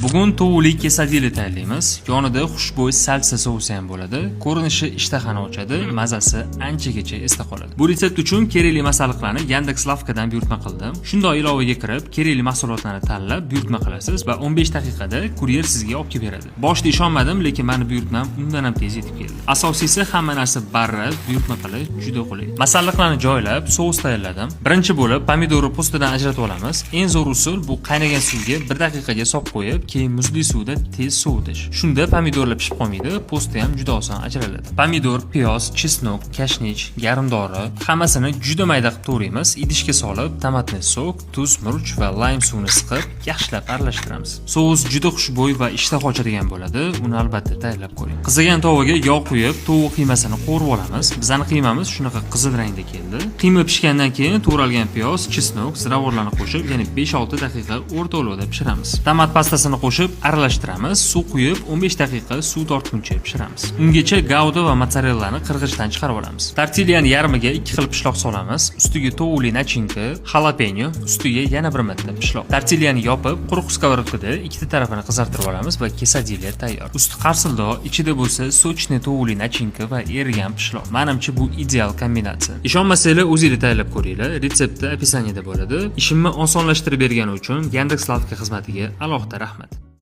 Bugun tovuqli kesadilya tayyorlaymiz. Yonida xushbo'y salsa sousi ham bo'ladi. Ko'rinishi ishtahani ochadi, mazasi anchagacha esda qoladi. Bu retsept uchun kerakli masalliqlarni Yandex Lavkadan buyurtma qildim. Shundoq ilovaga kirib, kerakli mahsulotlarni tanlab buyurtma qilasiz va 15 daqiqada kuryer sizga olib kelib beradi. Boshida ishonmadim, lekin meni buyurtmam undan ham tez yetib keldi. Asosiysi, hamma narsa barra, buyurtma qilish juda qulay. Masalliqlarni joylab, sous tayyorladim. Birinchi bo'lib pomidorni po'stidan ajratib olamiz. Eng zo'r usul bu qaynagan suvga 1 daqiqaga solib qo'yib, keyin muzli suvda tez sovutish. Shunda pomidorlar pishib qolmaydi, po'sti ham juda oson ajraladi. Pomidor, piyoz, чеснок, kashnich, garmdori hammasini juda mayda qilib to'g'raymiz. Idishga solib, томатный сок, tuz, murch va laym suvini siqib, yaxshilab aralashtiramiz. Sous juda xushbo'y va ishtaha ochadigan bo'ladi. Uni albatta tayyorlab ko'ring. Qizigan tovaga yog' quyib, tovuq qiymasini qovurib olamiz. Bizani qiymamiz shunaqa qizil rangda keldi. Qiyma pishgandan keyin to'g'ralgan piyoz, чеснок, ziravorlarni qo'shib, yana 5-6 daqiqa o'rta olovda pishiramiz. Tomat pastasini qo'shib aralashtiramiz. Suv quyib 15 daqiqa suv tortguncha pishiramiz. Ungacha gouda va mozzarellani qirg'ichdan chiqarib olamiz. Tortilyani yarmiga ikki xil pishloq solamiz. Ustiga tovuqli начинка, xalapenyo, ustiga yana bir marta pishloq. Tortilyani yopib, quruq сковородка da ikkita tarafini qizartirib olamiz va kesadilya tayyor. Usti qarsildoq, ichida bo'lsa сочный tovuqli начинка va erigan pishloq. Menimcha, bu ideal kombinatsiya. Ishonmasanglar, o'zinglar tayyorlab ko'ringlar. Retsepti описание da bo'ladi. Ishimni osonlashtirib bergani uchun Yandex Lavka xizmatiga alohida rahmat.